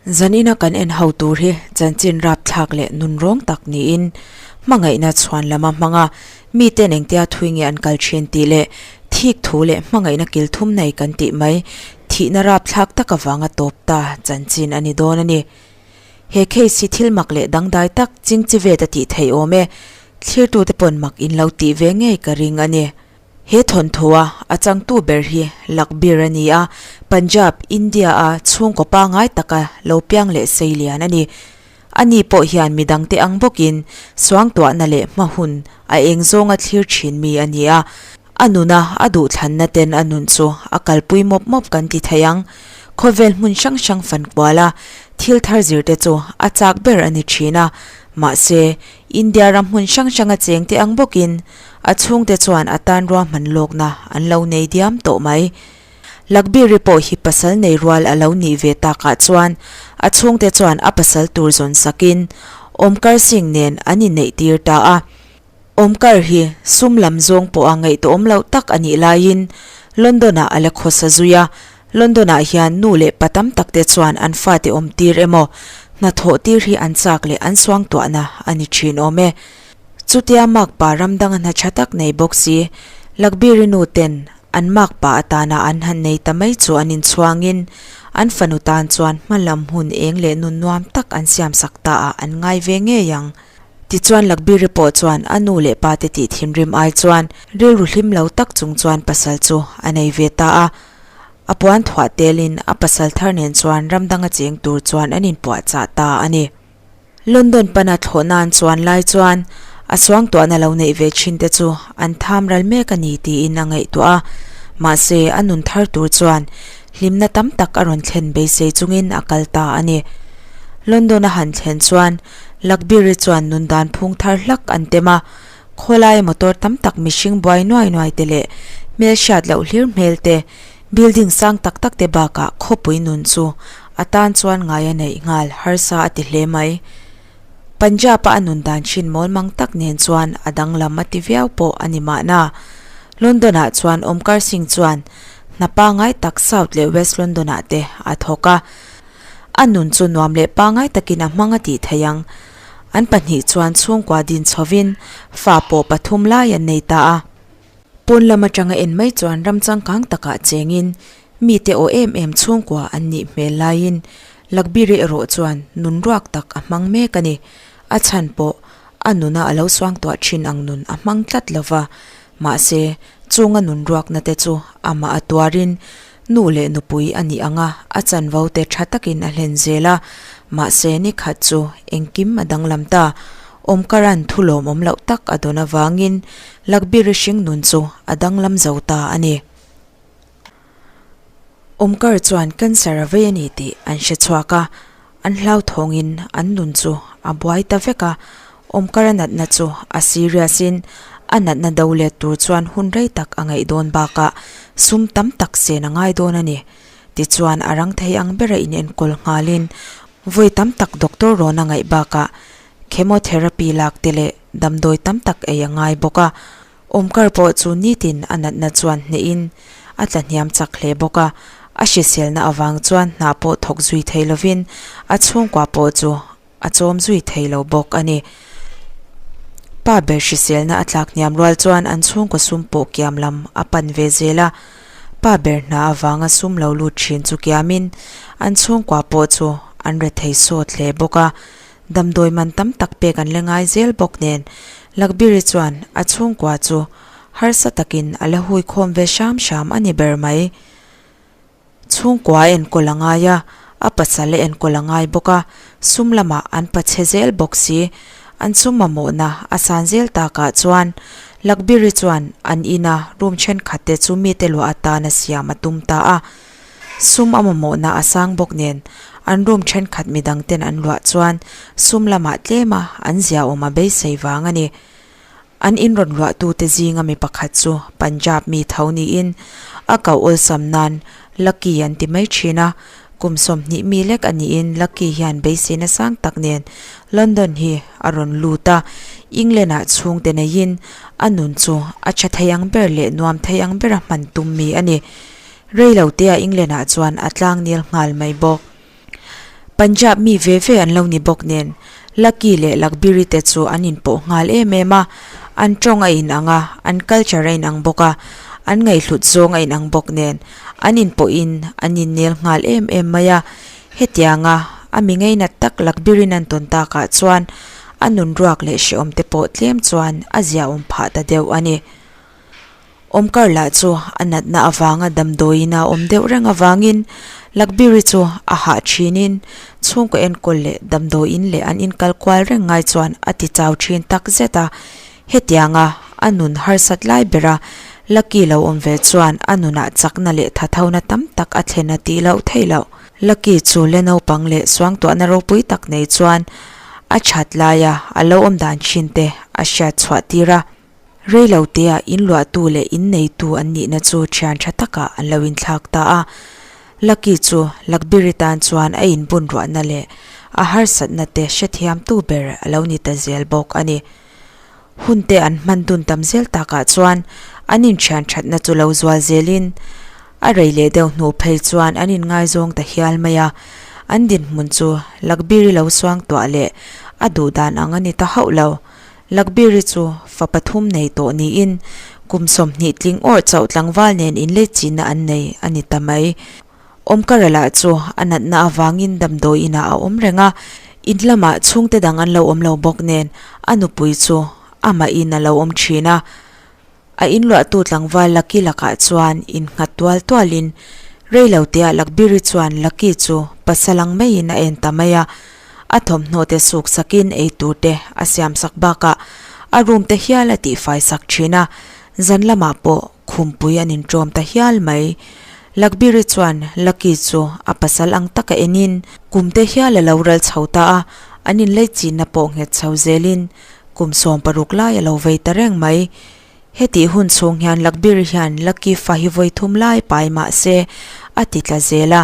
Zanina kan en ho tur hi chanchin rapthlak leh nunrawng tak niin hmangaihna chhuan lama hmanga miten engtia thui nge an kal thin tih leh thik thu leh hmangaihna kil thum nei kan tih mai thihna rapthlak tak avanga tawp ta chanchin a ni dawn a ni. He case hi thil mak leh dangdai tak chingchi vet a tih theih awm e, thlirtute pawn mak in lo tih ve ngei ka ring a ni. He thawnthu-a a changtu ber hi Lakbir a ni a, Punjab, India-a chhungkaw pangngai taka lo piang leh sei lian a ni. Ani pawh hian midangte ang bawkin suangtuahna leh hma hun a eng zawnga thlir thin mi a ni a, a nuna a duhthlanna ten a nun chu a kalpui mawp mawp kan ti thei ang. Khawvel hmun hrang hrang fan kuala thil thar zirte chu a chak ber a ni thin a, mahse, India ram hmun hrang hranga chengte ang bawkin a chhungte chuan a tan ruahman lawkna an lo nei diam tawh mai. Lakbiri pawh hi pasal nei rual a lo nih ve takah chuan a chhungte chuan a pasal tur zawn sakin Omkar Singh nen an inneih tir ta a. Omkar hi sum lam zawng pawha ngaihtuahawm loh tak a nih laiin London-ah a la khawsa zui a, London-ah hian nu leh pa tam takte chuan an fate awm tir emaw hnathawh tir hi an chak leh an suangtuahna a ni thin awm e. Chutia makpa ram danga hna tha tak nei bawk si, Lakbiri nu ten an makpa atana an han nei ta mai chu an inchhuangin an fanu tan chuan hma lam hun eng leh nun nuam tak an siamsak ta ah an ngai ve ngei ang. Tichuan Lakbiri pawh chuan a nu leh pa te tih thinrim ai chuan rilru hlim lo tak chung chuan pasal chu a nei ve ta a. A puan thuah telin a pasal thar nen chuan ram danga cheng tur chuan an inpuahchah ta a ni. London pana thlawh nan chuan lai chuan a suangtuahna lo neih ve thin te chu an tham ral mek a ni tiin a ngaihtuah a, mahse a nun thar tur chuan hlimna tam tak a rawn thlen beisei chungin a kal ta a ni. London a han thlen chuan Lakbiri chuan nun dan phung thar hlak an tem a, khawlaia motor tam tak mihring buai nuai nuai te leh hmelhriat loh hlir hmel te, Building sang tak tak te bakah khawpui nun chu a tan chuan ngai a neih nghal harsa a ti hle mai. Punjab a a nun dan thin mawl mang tak nen chuan a danglam a ti viau pawh a ni mahna. London ah chuan Omkar Singh chuan hna pangai tak South leh West London ah te a thawk a. A nun chu nuam leh pangai takin a hmang a tih theih ang. An pahnih chuan chhungkua din chhovin fa pawh pathum lai an nei ta a. Pawn lam atanga en mai chuan ram changkang takah chengin mite aw em em chhungkua an nih hmel laiin Lakbiri erawh chuan nun ruak tak a hmang mek a ni. A chhan pawh a nuna a lo suangtuah thin ang nun a hmang tlat lova, mahse chunga nun ruakna te chu amah a tuarin nu leh nupui a nih anga a chanvo te tha takin a hlen zel a, mahse nikhat chu engkim a danglam ta. Awmkaran thu lawmawm loh tak a dawn avangin Lakbiri hring nun chu a danglam zo ta a ni. Awmkar chuan cancer a vei a ni tih an hre chhuak a, an hlauthawngin an nun chu a buai ta vek a. Awmkar a natna chu a serious in a natna do let tur chuan hun rei tak a ngaih dawn bakah sum tam tak sen a ngai dawn a ni. Tichuan a rang thei ang bera inenkawl nghalin vawi tam tak doctor rawn a ngaih bakah chemotherapy lak te leh damdawi tam tak ei a ngai bawk a, Omkar pawh chu nitin a natna chuan hnehin a tla hniam chak hle bawk a, a hriselna avang chuan hna pawh thawk zui thei lovin a chhungkua pawh chu a chawm zui thei lo bawk a ni. Pa ber hriselna a tlak hniam rual chuan an chhungkaw sum pawh kiam lam a pan ve zel a, pa ber hna avanga sum lo lut thin chu kiamin an chhungkua pawh chu an rethei sawt hle bawk a, Damdawi man tam tak pek an la ngai zel bawk nen Lakbiri chuan a chhungkua chu harsa takin a la hui khawm ve hram hram a ni ber mai. Chhungkua a enkawl a ngai a, a pasal a enkawl a ngai bawk a, sum lamah an pachhe zel bawk si. An sum mamawhna a san zel takah chuan Lakbiri chuan an ina room thenkhat te chu mite luah atan a siam a tum ta a. Sum a mamawhna a sang bawk nen an room thenkhat midang ten an luah chuan sum lamah tlem a an ziaawm a beisei vang a ni. An in rawn luahtute zinga mi pakhat chu Punjab mi tho niin a koh awlsam nan Lucky an ti mai thin a, kum 20 mi lek a niin Lucky hian beiseina sang tak nen London hi a rawn lut a, England ah chhungte neiin a nun chu a tha thei ang ber leh nuam thei ang bera hman tum mi a ni. Rei lo tea England ah chuan a tlang nel nghal mai bawk. Punjab mi ve ve an lo ni bawk nen, Lucky leh Lakbiri te chu an inpawh nghal em em a, an tawng a inang a, an culture a inang bawk a, an ngaihhlut zawng a inang bawk nen, an inpawhin an innel nghal em em mai a. Hetianga a mi ngainat tak Lakbirin an tawn takah chuan a nunruak leh hrehawm te pawh tlem chuan a ziaawm phah ta deuh a ni. Awmkar lah chu a natna avanga damdawiin a awm deuh reng avangin Lakbiri chu a hah thinin chhungkaw enkawl leh damdawiin leh an inkal kual reng ngai chuan a ti chau thin tak zet a. Hetianga a nun harsat lai bera Lucky lo awm ve chuan a nunah chakna leh thathona tam tak a thlen a tih loh theih loh. Lucky chu le naupang leh suangtuahna ropui tak nei chuan a that laia a lo awm dan thin te a hriat chhuah tir a. Reilotea inluahtu leh inneitu an nihna chu thian tha takah an lo inthlak ta a. Lucky chu Lakbiri tan chuan a inbun ruahna leh a harsatna te hrethiamtu ber a lo ni ta zel bawk a ni. Hunte an hman dun tam zel takah chuan an inthian thatna chu lo zual zelin a rei leh deuh hnu phei chuan an inngaizawng ta hial mai a. An dinhmun chu Lakbiri lo suangtuah leh a duhdan ang a ni ta hauh lo. Lakbiri chu fa pathum nei tawh niin kum 20 tling awrh chauh tlangval nen inleichinna an nei a ni ta mai. Awmkara lah chu a natna avangin damdawi inah a awm reng a, in lamah chhungte dang an lo awm lo bawk nen a nupui chu amahin a lo awm thin a. A inluahtu tlangval Lucky lakah chuan innghat tual tualin reiloteah Lakbiri chuan Lucky chu pasal ang maiin a en ta mai a. A thawmhnaw te suk sakin ei tur te a siam sak bakah a room te hial a tihfai sak thin a, zan lamah pawh khumpui an inṭawm ta hial mai. Lakbiri chuan Lucky chu a pasal ang taka enin kum te hial a lo ral chho ta a, an inleichinna pawh nghet chho zelin Kum 16 lai a lo vei ta reng mai. Hetih hun chhung hian Lakbiri hian Lucky fa hi vawi thum lai pai mah se a ti tla zel a,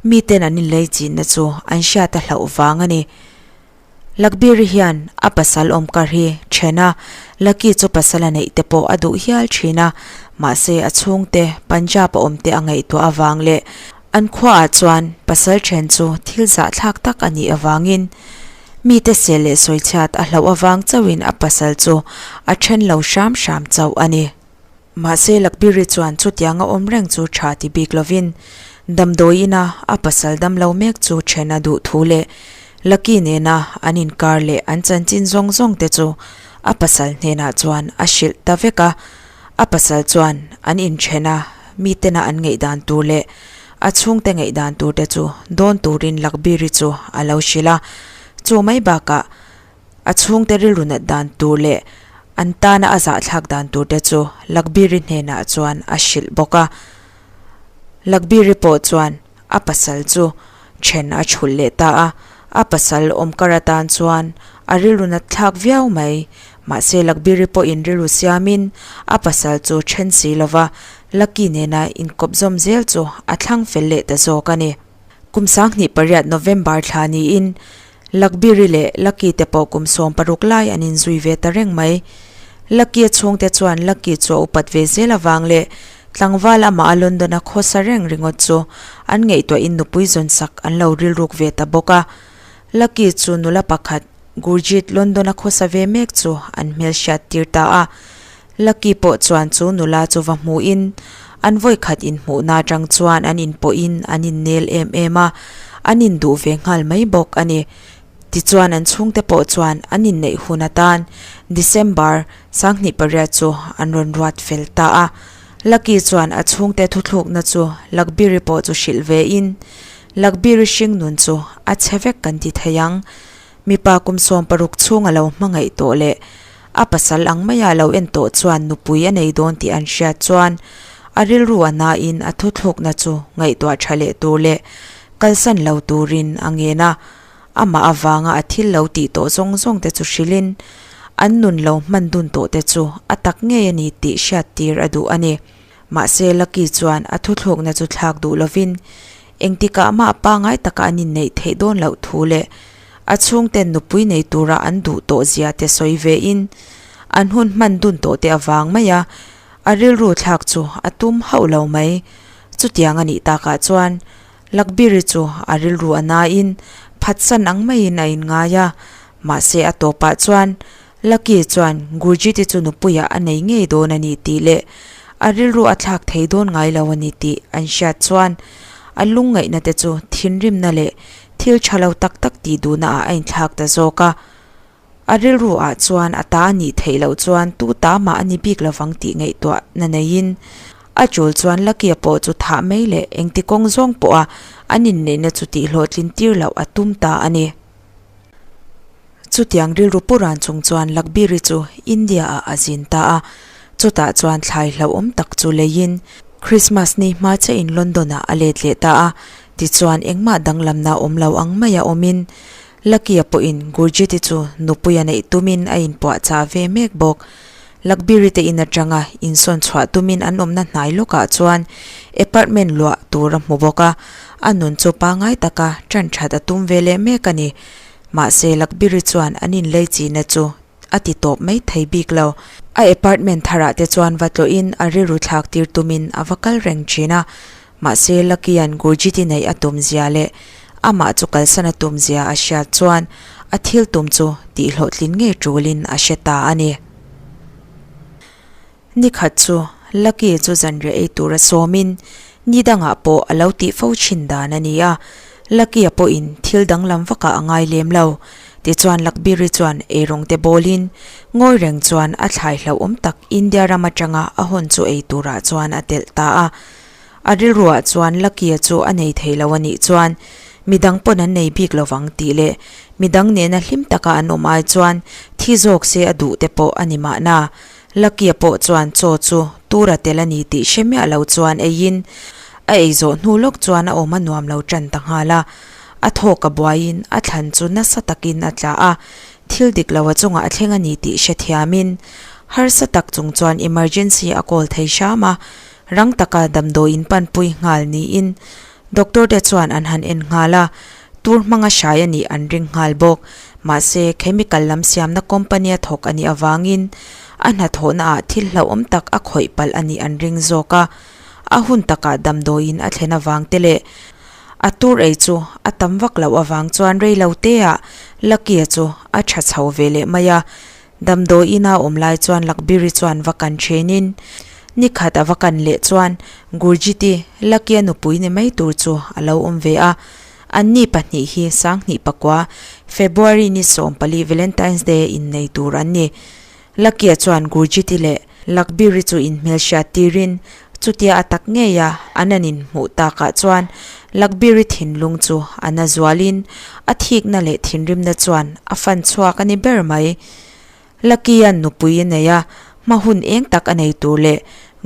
miten an inlei chinna chu an hriat a hlauh vang a ni. Lakbiri hian a pasal awmkar hi then a, Lucky chu pasal a neih te pawh a duh hial thin a, mahse a chhungte Punjab a awmte a ngaihtuah avang leh an khuaah chuan pasal then chu thil zahthlak tak a nih avangin Mite sel leh sawichhiat a hlauh avang chauhin a pasal chu a then lo hram hram chauh a ni. Mahse Lakbiri chuan chutianga awm reng chu tha ti bik lovin damdawi ina a pasal damlo mek chu then a duh thu leh Lucky nena an inkar leh an chanchin zawng zawng te chu a pasal hnenah chuan a hrilh ta vek a. A pasal chuan an inthen a, mitena an ngaihdan tur leh a chhungte ngaihdan tur te chu dawn turin Lakbiri chu a lo hrilh a. Chu mai bakah a chhungte rilru nat dan tur leh an tana a zahthlak dan tur te chu Lakbiri hnenah chuan a hrilh bawk a. Lakbiri pawh chuan a pasal chu then a chhulh leh ta a, a pasal awmkar atan chuan a rilru nat thlak viau mai. Mahse Lakbiri pawhin rilru siamin a pasal chu then si lova Lucky nena inkawp zawm zel chu a thlang fel leh ta zawk a ni. Kum 28 November thla niin Lakbiri leh Lucky te pawh kum 16 lai an inzui ve ta reng mai. Lucky-a chhungte chuan Lucky chu a upat ve zel avang leh tlangval amah a London-a khawsa reng ringawt chu an ngaihtuahin nupui zawn sak an lo rilruk ve ta bawk a. Lucky chu nula pakhat Gurjeet London-a khawsa ve mek chu an hmelhriat tir ta a. Lucky pawh chuan chu nula chu va hmuhin an vawikhat inhmuhna atang chuan an inpawhin an innel em em a, an induh ve nghal mai bawk a ni. Tichuan an chhungte pawh chuan an inneih hun atan December 28 chu an rawn ruat fel ta a. Lucky chuan a chhungte thuthlukna chu Lakbiri pawh chu hrilh vein, Lakbiri hringnun chu a chhe vek kan ti thei ang. Mipa kum 60 chhung a lo hmangaih tawh leh a pasal ang maia lo en tawh chuan nupui a nei dawn tih an hriat chuan a rilru a nain a thuthlukna chu ngaihtuah tha leh tur leh kalsan lo turin a ngen a. Amah avanga a thil lo tih tawh zawng zawng te chu hrilhin an nun lo hman dun tawh te chu a tak ngei a ni tih hriat tir a duh a ni. Mahse Lucky chuan a thuthlukna chu thlak duh lovin engtikah mah pangai taka an inneih theih dawn loh thu leh a chhungten nupui nei tura an duh tawh zia te sawi vein an hun hman dun tawh te avang mai a, a rilru thlak chu a tum hauh lo mai. Chutiang a nih takah chuan Lakbiri chu a rilru a nain. Phatsan ang maiin a inngai a, mahse a tawpah chuan Lucky chuan Gurjit-i chu nupuiah a nei ngei dawn a ni tih leh a rilru a thlak thei dawn ngai lo a ni tih an hriat chuan a lungngaihna te chu thinrimna leh thil tha lo tak tak tih duhna ah a inthlak ta zawk a. A rilru ah chuan a ta a nih theih loh chuan tu ta mah a ni bik lovang tih ngaihtuahna neiin a tul chuan Lucky-a pawh chu thah mai leh engti kawng zawng pawha an inneihna chu tihhlawhtlin tir loh a tum ta a ni. Chutiang rilru pu ran chung chuan Lakbiri chu India-ah a zin ta a, chutah chuan thlai hlauhawm tak chu leiin Christmas ni hma chiahin London-ah a let leh ta a, tichuan engmah danglamna awm lo ang maia awmin Lucky-a pawhin Gurjit-i chu nupui a neih tumin a inpuahchah ve mek bawk. Lakbiri te in atanga insawn chhuah tumin an awmna hnai lawkah chuan apartment luah tur a hmu bawk a, a nun chu pangngai taka tan that a tum ve leh mek a ni. Mahse Lakbiri chuan an inlei chihna chu a ti tawp mai thei bik lo. A apartment tharah te chuan va tlawhin a rilru thlak tir tumin a va kal reng thin a. Mahse Lucky'an Gurjit-i neih a tum zia leh amah chu kalsan a tum zia a hriat chuan a thil tum chu tihhlawhtlin ngei tulin a hre ta a ni. Ni khat chu Lucky chu zanriah ei tura sawmin ni dangah pawh a lo tih fo thin dan a ni a, Lucky-a pawhin thil danglam vakah a ngai lem lo. Tichuan Lakbiri chuan eirawng te bawlin ngawi reng chuan a thlai hlauhawm tak India ram atanga a hawn chu ei turah chuan a telh ta a. A rilruah chuan Lucky-a chu a nei thei lo a nih chuan midang pawn an nei bik lovang tih leh midang nena hlim taka an awm ai chuan thi zawk se a duh te pawh a ni mahna. Lucky-a pawh chuan chaw chu tur a tel a ni tih hre miah lo chuan eiin a ei zawh hnu lawk chuan a awm a nuam lo tan ta nghal a. A thawk a buaiin a thlan chu nasa takin a tla a, thil dik lo a chungah a thleng a ni tih hre thiamin harsa tak chung chuan emergency a call thei hram a, rang taka damdawiin panpui nghal niin Doctor te chuan an han en nghal a, tur hmanga hrai a nih an ring nghal bawk. Mahse, chemical lam siamna company a thawk a nih avangin a hnathawhna ah thil hlauhawm tak a khawih palh a nih an ring zawk a. A hun takah damdawiin a thlen avang te leh a tur ei chu a tam vak loh avang chuan rei lo te ah Lucky-a chu a tha chho ve leh mai a. Damdawiin a awm lai chuan Lakbiri chuan va kan thenin ni khat a va kan leh chuan Gurjit-i Lucky-a nupui ni mai tur chu a lo awm ve a. Anni pahnih hi Sanghnih pakua February ni 14 Valentine's Day innei tur an ni. Lucky-a chuan Gurjit-i leh Lakbiri chu inhmelhriat tirin chutia a tak ngei a an an inhmuh takah chuan Lakbiri thinlung chu a na zualin a thikna leh thinrimna chuan a fan chhuak a ni ber mai. Lucky-a'n nupui a nei a, hma hun eng tak a nei tur leh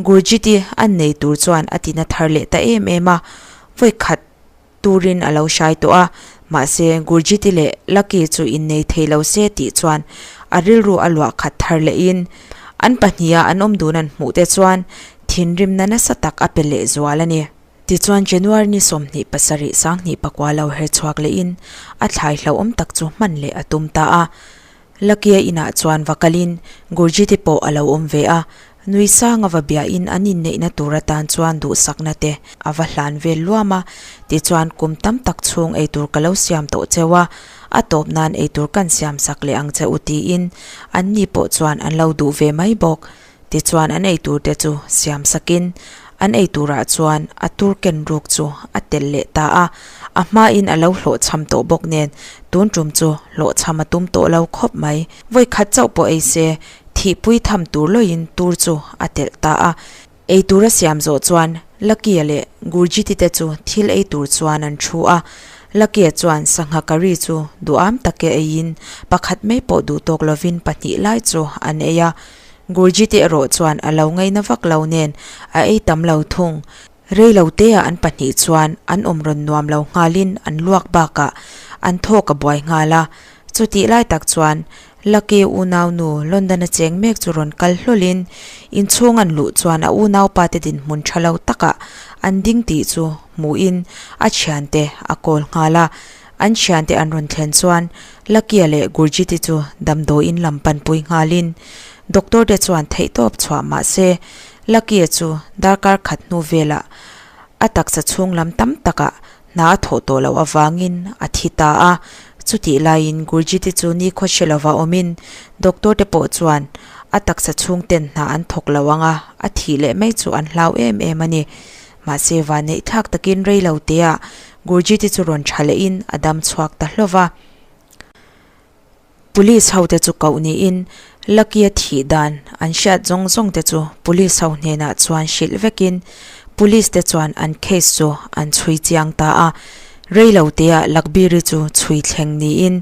Gurjit-i an nei tur chuan a tina thar leh ta em em a, vawi khat turin a lo hrai tawh a, mahse Gurjit-i leh Lucky chu innei thei lo se tih chuan a rilru a luah khat thar lehin an pahniha an awm dun an hmuh te chuan thinrimna nasa tak a pe leh zual a ni. Tichuan January ni 27 2009 lo her chhuak lehin a thlai hlauhawm tak chu hman leh a tum ta a. Lucky-a inah chuan va kalin Gurjit-i pawh a lo awm ve a, nui sanga va biahin an inneihna tur atan chuan duhsakna te a va hlan vel luam a, tichuan kum tam tak chhung eitur ka lo siam tawh cheu a, a tawp nan eitur kan siam sak leh ang che u tiin anni pawh chuan an lo duh ve mai bawk. Tichuan an eitur te chu siam sakin an eiturah chuan a tur ken ruk chu a tel leh ta a, a hmain a lo hlawhchham tawh bawk nen tun tum chu hlawhchham a tum tawh lo khawp mai. Vawi khat chauh pawh ei se thihpui tham tur lawiin tur chu a telh ta a. Eitur a siam zawh chuan Lucky-a leh Gurjit-i te chu thil ei tur chuan an thu a, Lucky-a chuan sangha curry chu duham take eiin pakhat mai pawh duh tawk lovin pahnih lai chu an ei a, Gurjit-i erawh chuan a lo ngaina vak lo nen a ei tam lo thung. Rei lo teah an pahnih chuan an awm rawn nuam lo nghalin an luak bakah an thawk a buai nghal a, chutih lai tak chuan Lucky unaunu London a cheng mek chu rawn kal hlawlin inchhung an luh chuan a unaupa te dinhmun tha lo takah an ding tih chu hmuhin a thiante a kawl nghal a. An thiante an rawn thlen chuan Lucky-a leh Gurjit-i chu damdawiin lam panpui nghalin doctor te chuan theihtawp chhuah mah se Lucky-a chu darkar khat hnu velah a taksa chhung lam tam takah Hna a thawh tawh loh avangin a thi ta a. Chutih laiin Gurjit-i chu nikhua hre lova awmin doctor te pawh chuan a taksa chhungten hna an thawk lo ang a, a thih leh mai chu an hlau em em a ni. Mahse vanneih thlak takin rei lo teah Gurjit-i chu rawn tha lehin a dam chhuak ta hlauh va. Police ho te chu koh niin Lucky-a thih dan an hriat zawng zawng te chu Police ho hnenah chuan hrilh vekin Police te chuan an case chu an chhui chiang ta a. Reiloteah Lakbiri chu chhui thleng niin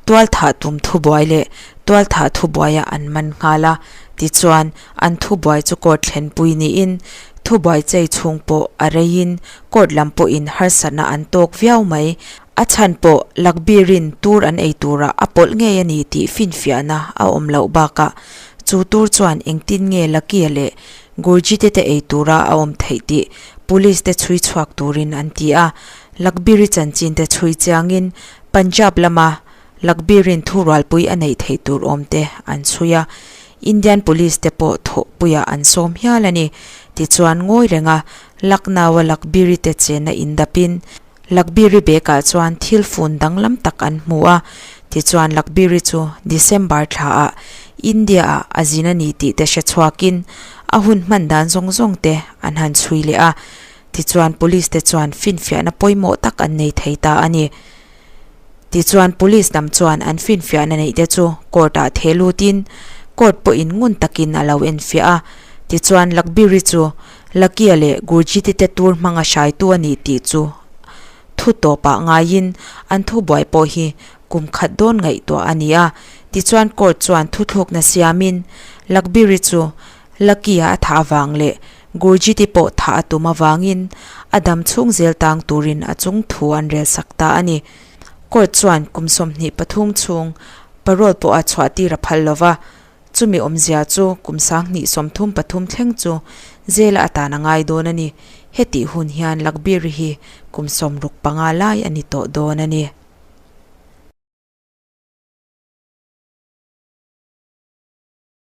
tualthah tum thubuai leh tualthah thubuaiah an man nghal a. Tichuan an thubuai chu court thlenpui niin thubuai chei chhung pawh a reiin court lam pawhin harsatna an tawk viau mai. A chhan pawh Lakbirin tur an ei turah a pawlh ngei a ni tih finfiahna a awm loh bakah chu tur chuan engtin nge Lucky-a leh Gurjit-te te ei tura a awm theih tih Police te chhui chhuak turin an ti a. Lakbiri chanchin te chhui chiangin Punjab lama Lakbirin thurualpui a neih theih tur awm te an chhui a. Indian Police te pawh thawhpuiah an sawm hial a ni. Tichuan ngawi renga Lucknow-a Lakbiri te chenna indapin Lakbiri bag-ah chuan thil fun danglam tak an hmu a, tichuan Lakbiri chu December thlaah India-ah a zin a ni tih te hre chhuakin a hun hman dan zawng zawng te an han chhui leh a, tichuan Police te chuan finfiahna pawimawh tak an nei thei ta a ni. Tichuan Police lam chuan an finfiahna neih te chu court-ah theh lutin court pawhin ngun takin a lo enfiah a, tichuan Lakbiri chu Lakia leh Gurjiti te tur hmanga hraitu a ni tih chu thu tawpah ngaiin an thubuai pawh hi kum khat dawn ngaihtuah a ni a. Tichuan court chuan thuthlukna siamin Lakbiri chu Lakia a thah avang leh Gurjiti pawh thah a tum avangin a dam chhung zel tang turin a chung thu an relsak ta a ni. Court chuan kum 23 chhung parole pawh a chhuahtir a phal lova. Chumi awmzia chu kum 2033 thleng chu zela atan a ngai dawn a ni. Hetih hun hian Lakbiri hi kum 65 lai a ni tawh dawn a ni.